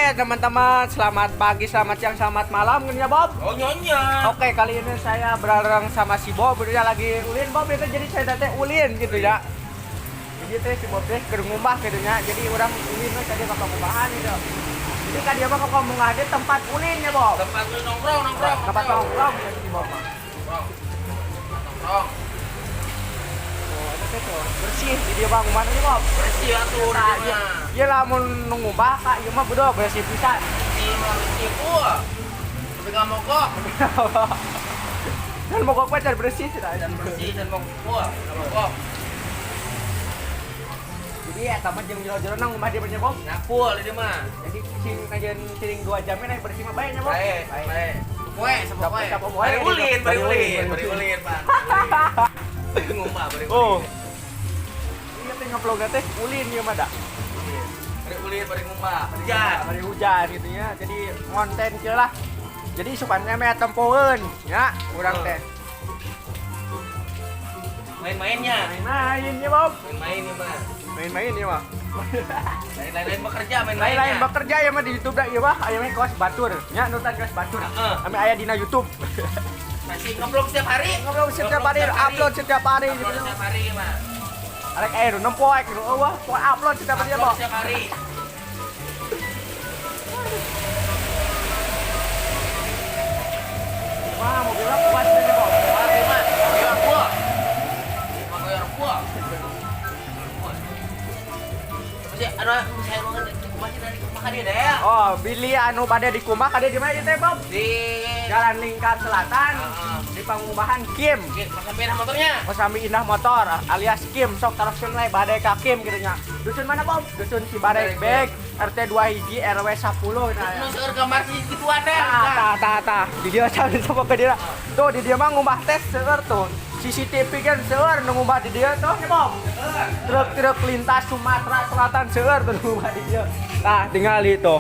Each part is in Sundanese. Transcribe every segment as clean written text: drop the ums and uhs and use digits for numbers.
Teman-teman, selamat pagi, selamat siang, selamat malam ya, Bob. Oh, nyonya. Oke, kali ini saya bareng sama si Bob, dia lagi ulin, Bob. Itu jadi saya teh ulin gitu ya. Jadi teh si Bob teh keur ngumbah gitu nya. Jadi urang ulin we tadi bakal ngumbahan gitu. Jadi kan dia mah kalau ngumbah dia tempat ulin ya, Bob. Tempat lu nongkrong, nongkrong. Tempat nongkrong ya si Bob mah. Nongkrong. Nongkrong. Oh, itu teh tuh bersih di dia mah ngumbah ini, Bob. Bersih atuh Nah, di iya, mah. iya lah mun ngumbah kak, ieu mah bodoh bersih pisan. Bersih mah bersih full. Tapi nggak mogok. Dan mogok mah can bersih sih. Dan bersih dan mogok full. Nggak mogok. Jadi ya sama jeung jero-jero nang ngumbah dia punya, Bob. Nah, full di dia mah. Jadi cing kajian ciring 2 jam ini bersih mah bae nya, Bob. Baik, baik. Poe, sepoe. Sapoe. Bari ulin, bari Bari ulin, ulin, bari ulin, Pak. Bari ngumbah, bari Oh. ulin. Iya teh ngevlog teh ulin ieu mah da. Bari ulin, bari ngumbah. Hujan. Hari hujan gitu ya. Jadi konten kieu lah. Jadi sukannya meh tempoeun ya urang teh. Main-mainnya. Main-main ya, Bob. Main-main ya, mah. Main-main ya mah. Lain-lain bekerja, main-mainnya. Lain-lain bekerja ya mah di YouTube dah ieu mah aya mah kos batur. Nya nutan kos batur. Heeh. Ame aya dina YouTube. Masih ngevlog setiap hari. Ngevlog setiap hari, upload setiap hari Upload gitu. setiap hari mah. Arek aya nu nempo nu eueuh, poe upload setiap hari ya, Upload Bob. setiap hari. Wah, mobilnya kuat ini, Bob. Wah, ieu mah goyor full. Mah goyor full. Masih anu saya mau masih dari kumaha dia deh ya. Oh, bilih anu bade di kumbah kade di mana ieu teh, Bob? Di Jalan Lingkar Selatan Heeh. di Pangumbahan Kim. Kosambi Indah motornya. Kosambi Indah Motor alias Kim, sok teruskeun we bade ka Kim gitu nya. Dusun mana, Bob? Dusun Cibaregbeg, RT 2 hiji RW 10 nah. Nu seueur gambar si gituan deh. Tah, tah, tah, tah. Di dia cari sama ke dia. Tuh di dia mah ngumbah tes seueur tuh. CCTV kan seueur nu ngumbah di dia tuh nya, Bob. Truk-truk lintas Sumatera Selatan seueur tuh nu ngumbah di dia. Tah, tinggal itu.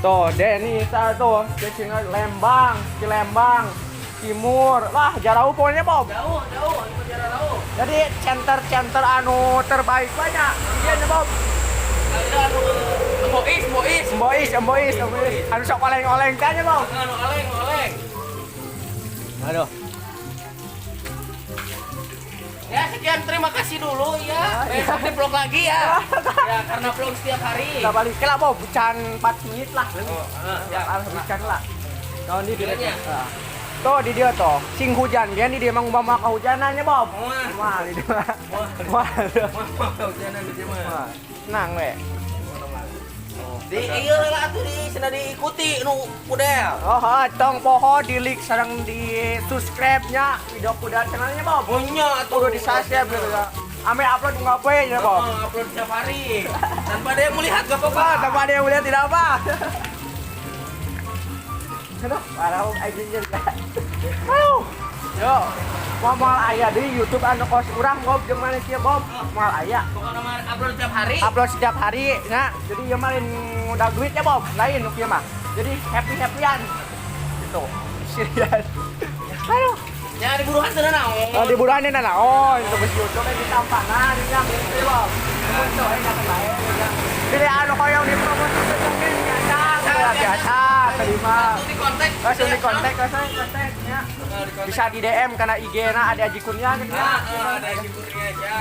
Tuh, Denny tuh, tinggal Lembang, Cilembang, Timur. Wah, jauh pokoknya, Bob. Jauh, jauh, itu jarak jauh. Jadi center-center anu terbaik banyak. Iya nya, Bob. Ada anu Embois, Embois. Embois, embois, embois. Anu sok oleng-oleng teh nya, Bob. Anu oleng, oleng. Aduh. Ya, sekian terima kasih dulu ya. Besok di vlog lagi ya. Ya, karena vlog setiap hari. Kita balik ke lah, Bob. Can 4 menit lah. Oh, heeh, Ya, ya. bisa lah. Tahun di dia. Iya. Tuh di dia tuh, sing hujan kan di dia emang umpama kehujanannya, Bob. Wah. Wah, di dia. Wah. Wah. Wah, hujanan di dia mah. Wah. Tenang we. Di iya lah atuh di cenah diikuti nu Pudel. Oh, ha, tong poho di like sareng di subscribe nya video Pudel channelnya, Bob. Punya atuh. Kudu di subscribe gitu ya. Ame upload nggak apa ya, Bob. Oh, upload setiap hari. Tanpa ada yang melihat gak apa-apa. Wah, tanpa ada yang melihat tidak apa. Aduh, parah Bob, aing jadi. Aduh. Yo, mau moal aya di YouTube anu kos urang, Bob, jeung maneh kieu, Bob. Moal aya. Pokoknya mah upload setiap hari. Upload setiap hari, nah. Jadi ieu mah lain ngundang duitnya, Bob. Lain nu kieu mah. Jadi happy-happyan. Gitu. Serius. Aduh. Ya diburuhan cenah naon. Oh, di buruan ini nah. Oh, itu bus YouTube di tampanan ini yang gitu, Bob. Mun tuh enak bae ya. Pilih anu koyong dipromosikan mungkin biasa, biasa, terima. Langsung di kontak. Langsung di kontak, langsung di kontak ya. Di kontak. Bisa di DM karena IG na ada Haji Kurnia gitu ya. Ah, ah, ada Haji Kurnia aja.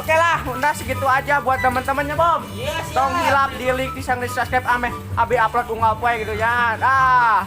Oke lah, udah segitu aja buat teman-temannya, Bob. Iya, siap. Tong hilap di like, di di subscribe ameh abi upload unggal poe gitu ya. Dah.